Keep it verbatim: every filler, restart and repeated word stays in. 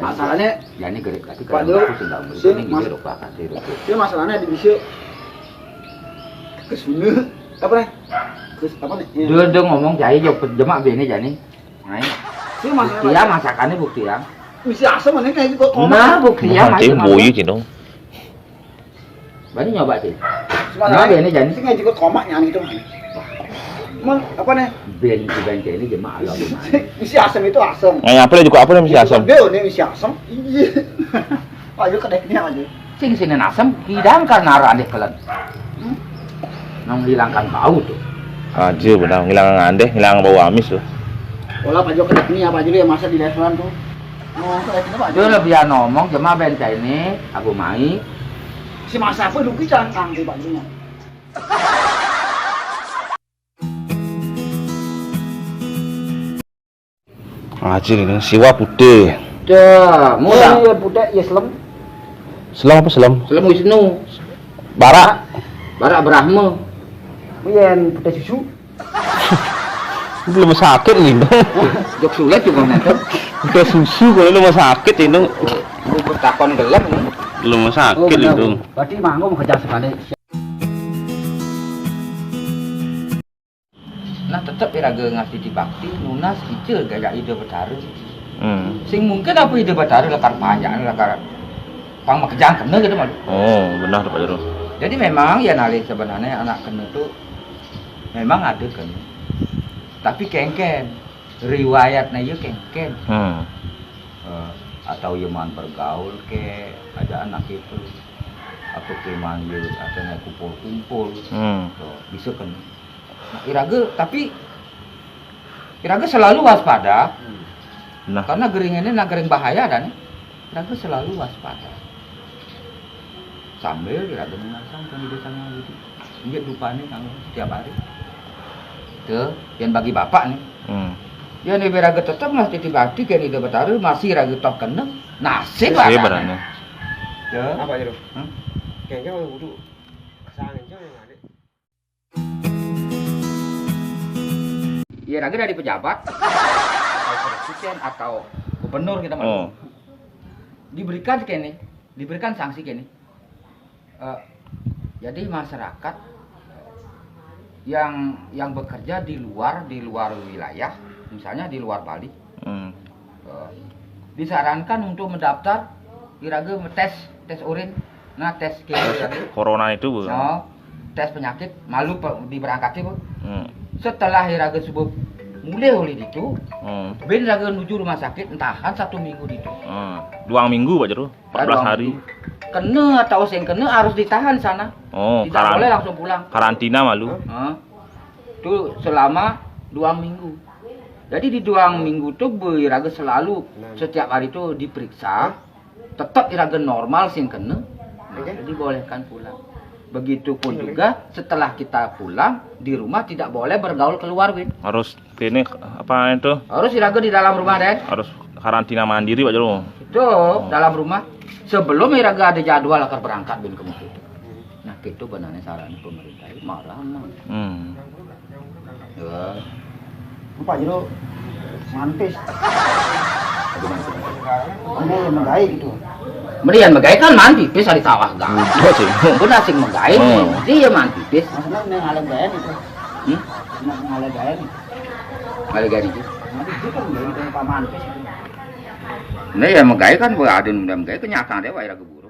Masalahnya, ya ini gede, tapi Pak kalau Jo, aku sudah beli si ini mas- gede, Pak, kasih rupiah. Si masalahnya di bisa ke sini, apa nih? Ke apa nih? Ya. Dia, dia ngomong, "Jai, jok, jemak bene jani." Nah, si masalah bukti ya, masakannya bukti ya. Misi asam mana kayak gitu. Nah, bukti ya, nah, macam boyu, Cino. Bani nyoba sih. Nah, bene jani. Sing ngaji koma nyani itu. Emang apa nih? Ben, ben ini jemak Allah. Misi asam itu asam. Nah, apa juga apa nih misi asam? Dia nih misi asam. Iya. Ayo kedeknya aja. Sing sini asam, hidang karena arah deh kelen. Menghilangkan bau tuh. Aja benar, ngilangin deh, ngilangin bau amis tuh. Pola Pak Jo kedeknya apa aja ya, masa di restoran tuh. Ngomong kedeknya apa aja? Dia lebih ngomong, cuma ben ini, aku mai. Si masa apa lu jangan tanggung Pak Jo nya. Aja ini, siwa putih. Dah, mudah. Iya, putih, ya selem. Selem apa selem? Selem Wisnu. Barak. Barak Brahma. Yen putih susu. Belum sakit nih, dong. Jok sulit juga nanti. Putih susu kalau lu mau sakit ini. Lu bertakon gelem nih. Belum sakit nih, dong. Berarti manggung kerja sekali. Nah, tetep iraga ngasih bakti, nunas icil gaya Ida Betara. Hmm. Sing mungkin apa Ida Betara lakar panjang, lakar pang makejang kena gitu malu. Oh, benar Pak Jero. Jadi memang ya nalih sebenarnya anak kena tuh memang ada kena. Tapi kengken, riwayatnya ya kengken. Hmm. Eh, atau ya man bergaul ke, ada anak itu. Apa ke man ya, ada naik kumpul-kumpul. Hmm. Tuh, bisa kena. Nah, iraga, tapi iraga selalu waspada. Nah. Karena gering ini, nah, gering bahaya dan iraga selalu waspada. Sambil iraga mengasah kan di desa gitu. Inggih dupane kang setiap hari. Tuh, yang bagi bapak nih. Hmm. Ya nih iraga tetep masih titi bakti kayak Ida Betara masih iraga toh kena nasib. Iya, ada. Berannya. Ya. Apa, Jero? Hmm? Kayaknya kalau wudhu kesangin jangan ada. Ya, lagi dari pejabat, atau presiden, atau gubernur kita mah. Oh. Diberikan kene, diberikan sanksi kene. Eh, jadi masyarakat yang yang bekerja di luar di luar wilayah, misalnya di luar Bali, hmm, eh, disarankan untuk mendaftar iraga tes tes urin, nah tes ke iraga. Corona itu, Bu. Oh, tes penyakit malu pe, diberangkatnya, Bu. Hmm. Setelah iraga subuh mulai oleh itu, hmm, ben iraga nuju rumah sakit, entahan satu minggu di itu. Hmm. Dua minggu, Pak Jero. Empat belas hari. Kena atau sing kena harus ditahan sana. Oh, tidak boleh langsung pulang. Karantina malu. Hah? Itu selama dua minggu. Jadi di dua minggu tuh iraga selalu setiap hari tuh diperiksa, tetap iraga normal sing kena, nah, dibolehkan pulang. Begitupun juga setelah kita pulang di rumah tidak boleh bergaul keluar, Win. Harus Ini apa itu? Harus iraga di dalam rumah, Den. Harus karantina mandiri, Pak Jero. Itu, oh, dalam rumah. Sebelum iraga ada jadwal akan berangkat bin ke Mesir. Nah, itu benarnya saran pemerintah. Marah mah. Hmm. Ya. Pak Jero mantis. Aduh, mantis. Ambil yang megai gitu. Merian megai kan mantis, pis ada sawah gang. Udah sih. Benar sih megai. Hmm. Dia mantis. Maksudnya yang ada gaya gitu. Hmm? Yang ada gaya gitu. Ada gaya gitu. Nanti itu kan dari paman. Nah, ya megai kan, ada nu megai kenyataan deh, wae ragu.